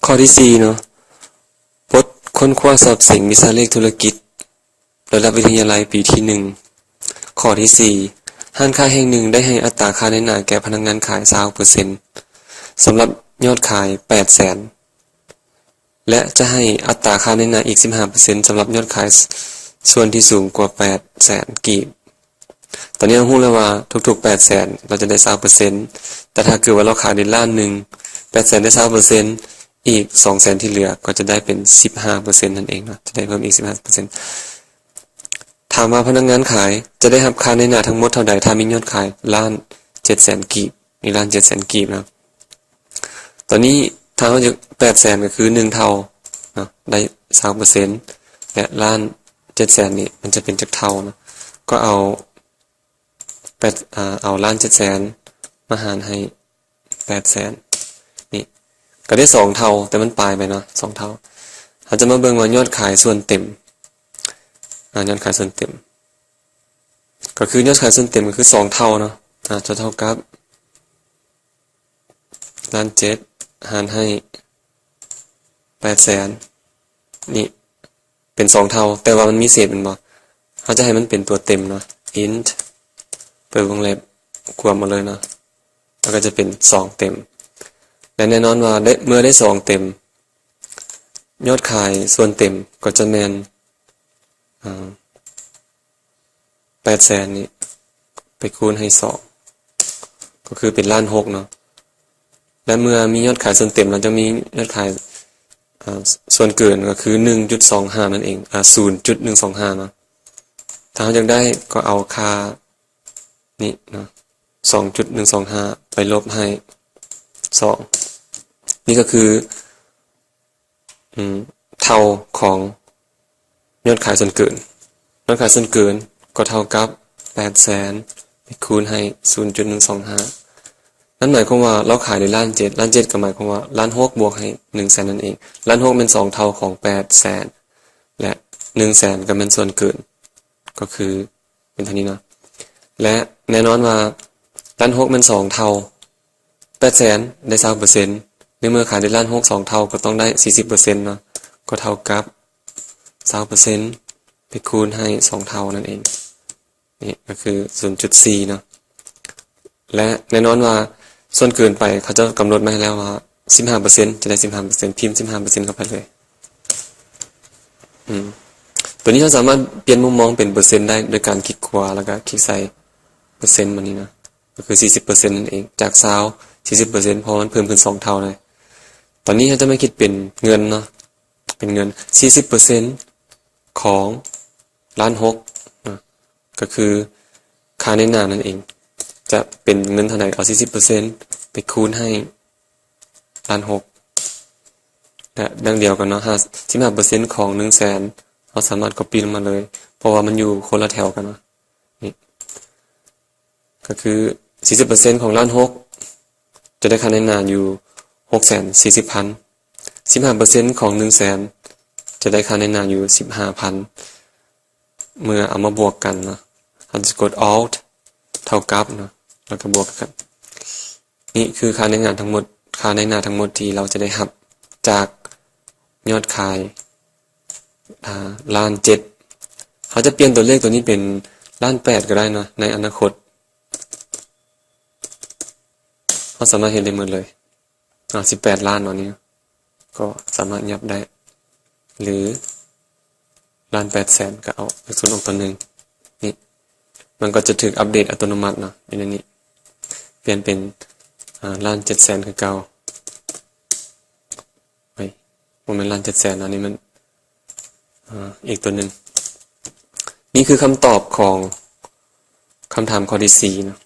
ຂໍ້ທີສີ່ເນາະ, ບົດຄົ້ນຄວ້າສອບເສັງວິຊາເລກທຸລະກິດ ລະດັບວິທະຍາໄລປີທີໜຶ່ງ. ຂໍ້ທີສີ່, ຮ້ານຄ້າແຫ່ງໜຶ່ງໄດ້ໃຫ້ອັດຕາຄ່ານາຍໜ້າແກ່ພະນັກງານຂາຍຊາວເປີເຊັນ ສຳລັບຍອດຂາຍແປດແສນ ແລະ ຈະໃຫ້ອັດຕາຄ່ານາຍໜ້າອີກສິບຫ້າເປີເຊັນ ສຳລັບຍອດຂາຍສ່ວນທີ່ສູງກວ່າແປດແສນກີບ. ຕອນນີ້ເຮົາຮູ້ແລ້ວວ່າທຸກໆແປດແສນ ເຮົາຈະໄດ້ຊາວເປີເຊັນ, ແຕ່ຖ້າເກີດວ່າເຮົາຂາຍໄດ້ລ້ານໜຶ່ງ, ແປດແສນໄດ້ຊາວເປີເຊັນ, ອີກສອງແສນທີ່ເຫຼືອກໍຈະໄດ້ເປັນສິບຫ້າເປີເຊັນນັ້ນເອງເນາະ, ຈະໄດ້ເພີ່ມອີກສິບຫ້າເປີເຊັນ. ຖາມວ່າພະນັກງານຂາຍຈະໄດ້ຮັບຄ່ານາຍໜ້າທັງໝົດເທົ່າໃດ ຖ້າມີຍອດຂາຍລ້ານເຈັດແສນກີບ? ນີ້ລ້ານເຈັດແສນກີບເນາະ. ຕອນນີ້ຖ້າເຮົາຈະແປດແສນກໍຄືໜຶ່ງເທົ່າເນາະ, ໄດ້ຊາວເປີເຊັນ ແລະ ລ້ານເຈັດແສນນີ້ມັນຈະເປັນຈັກເທົ່າເນາະ? ກໍເອົາແປດ ອາ ເອົາລ້ານເຈັດແສນມາຫານໃຫ້ແປດແສນ ນີ້ກໍໄດ້ສອງເທົ່າ, ແຕ່ມັນປາຍໄປເນາະ, ສອງເທົ່າ. ເຮົາຈະມາເບິ່ງວ່າຍອດຂາຍສ່ວນເຕັມ ອາ ຍອດຂາຍສ່ວນເຕັມ ກໍຄືຍອດຂາຍສ່ວນເຕັມກໍຄືສອງເທົ່າເນາະ, ອາ ຈະເທົ່າກັບລ້ານເຈັດຫານໃຫ້ແປດແສນ ນີ້ເປັນສອງເທົ່າ, ແຕ່ວ່າມັນມີເສດແມ່ນບໍ່? ເຮົາຈະໃຫ້ມັນເປັນຕົວເຕັມເນາະ, int ເປີດວົງເລັບ ກວມເອົາເລີຍເນາະ, ແລ້ວກໍຈະເປັນສອງເຕັມ. ແລະ ແນ່ນອນວ່າໄດ້ ເມື່ອໄດ້ສອງເຕັມ, ຍອດຂາຍສ່ວນເຕັມກໍຈະແມ່ນ ອາ ແປດແສນນີ້ໄປຄູນໃຫ້ສອງ ກໍຄືເປັນລ້ານຫົກເນາະ. ແລະ ເມື່ອມີຍອດຂາຍສ່ວນເຕັມ ແລ້ວຈະມີຍອດຂາຍ ອາ ສ- ສ່ວນເກີນ ກໍຄືໜຶ່ງຈຸດສອງຫ້ານັ້ນເອງ ອາ ສູນຈຸດໜຶ່ງສອງຫ້າເນາະ. ຖ້າເຮົາຢາກໄດ້ກໍເອົາຄ່ານີ້ເນາະ ສອງຈຸດໜຶ່ງສອງຫ້າ ໄປລົບໃຫ້ສອງ ນີ້ກໍຄື ອືມ ເທົ່າຂອງຍອດຂາຍສ່ວນເກີນ. ຍອດຂາຍສ່ວນເກີນກໍເທົ່າກັບແປດແສນໄປຄູນໃຫ້ສູນຈຸດໜຶ່ງສອງຫ້າ ນັ້ນໝາຍຄວາມວ່າເຮົາຂາຍໄດ້ລ້ານເຈັດ, ລ້ານເຈັດກໍໝາຍຄວາມວ່າລ້ານຫົກບວກໃຫ້ໜຶ່ງແສນນັ້ນເອງ. ລ້ານຫົກແມ່ນສອງເທົ່າຂອງແປດແສນ ແລະ ໜຶ່ງແສນກໍແມ່ນສ່ວນເກີນ ກໍຄື ເປັນເທົ່ານີ້ເນາະ ແລະ ແນ່ນອນວ່າລ້ານຫົກແມ່ນສອງເທົ່າ, ແປດແສນໄດ້ຊາວເປີເຊັນ, ໃນເມື່ອຂາຍໄດ້ລ້ານຫົກສອງເທົ່າ ກໍຕ້ອງໄດ້ສີ່ສິບເປີເຊັນເນາະ, ກໍເທົ່າກັບຊາວເປີເຊັນໄປຄູນໃຫ້ສອງເທົ່ານັ້ນເອງ. ນີ້ກໍຄືສູນຈຸດສີ່ເນາະ ແລະ ແນ່ນອນວ່າສ່ວນເກີນໄປ ເຂົາເຈົ້າກຳນົດມາໃຫ້ແລ້ວວ່າສິບຫ້າເປີເຊັນ ຈະໄດ້ສິບຫ້າເປີເຊັນ, ພິມສິບຫ້າເປີເຊັນເຂົ້າໄປເລີຍ. ອືມ ຕົວນີ້ເຮົາສາມາດປ່ຽນມຸມມອງເປັນເປີເຊັນໄດ້ ໂດຍການຄລິກຂວາ ແລ້ວກໍຄລິກໃສ່ເປີເຊັນ ແບບນີ້ນະ, ກໍຄືສີ່ສິບເປີເຊັນນັ້ນເອງ, ຈາກຊາວ ສີ່ສິບເປີເຊັນ ເພາະວ່າມັນເພີ່ມຂຶ້ນສອງເທົ່າເລີຍ. ຕອນນີ້ເຮົາຈະມາຄິດເປັນເງິນເນາະ, ເປັນເງິນສີ່ສິບເປີເຊັນຂອງລ້ານຫົກນະ, ກໍຄືຄ່ານາຍໜ້ານັ້ນເອງ ຈະເປັນເງິນເທົ່າໃດ, ເອົາສີ່ສິບເປີເຊັນໄປຄູນໃຫ້ລ້ານຫົກ ແລະ ດັ່ງດຽວກັນເນາະ, ຫ້າ ສິບຫ້າເປີເຊັນຂອງໜຶ່ງແສນ ເຮົາສາມາດ copy ລົງມາເລີຍ ເພາະວ່າມັນຢູ່ຄົນລະແຖວກັນເນາະ. ນີ້ກໍຄືສີ່ສິບເປີເຊັນຂອງລ້ານຫົກ ຈະໄດ້ຄ່ານາຍໜ້າຢູ່ຫົກແສນສີ່ສິບພັນ, ສິບຫ້າເປີເຊັນຂອງໜຶ່ງແສນ ຈະໄດ້ຄ່ານາຍໜ້າຢູ່ສິບຫ້າພັນ. ເມື່ອເອົາມາບວກກັນເນາະ, ເຮົາຈະກົດ Alt ເທົ່າກັບເນາະ ແລ້ວກໍບວກກັນ. ນີ້ຄືຄ່າແຮງງານທັງໝົດ, ຄ່ານາຍໜ້າທັງໝົດທີ່ເຮົາຈະໄດ້ຮັບຈາກຍອດຂາຍ ອາ ລ້ານເຈັດ. ເຮົາຈະປ່ຽນຕົວເລກຕົວນີ້ເປັນລ້ານແປດກໍໄດ້ເນາະ, ໃນອະນາຄົດເຮົາສາມາດເຮັດໄດ້ໝົດເລີຍ. ອາ ສິບແປດລ້ານເນາະ, ນີ້ກໍສາມາດຫຍັບໄດ້ ຫຼື ລ້ານແປດແສນ ກໍເອົາເລກສູນອອກຕົວໜຶ່ງ. ນີ້ ມັນກໍຈະຖືກອັບເດດອັດຕະໂນມັດເນາະ, ຢູ່ໃນນີ້ ປ່ຽນເປັນ ອາ ລ້ານເຈັດແສນຄືເກົ່າ. ເອີຍ ບໍ່ແມ່ນລ້ານເຈັດແສນ, ອັນນີ້ມັນ ອາ ອີກຕົວໜຶ່ງ. ນີ້ຄືຄຳຕອບຂອງຄຳຖາມຂໍ້ທີສີ່ເນາະ.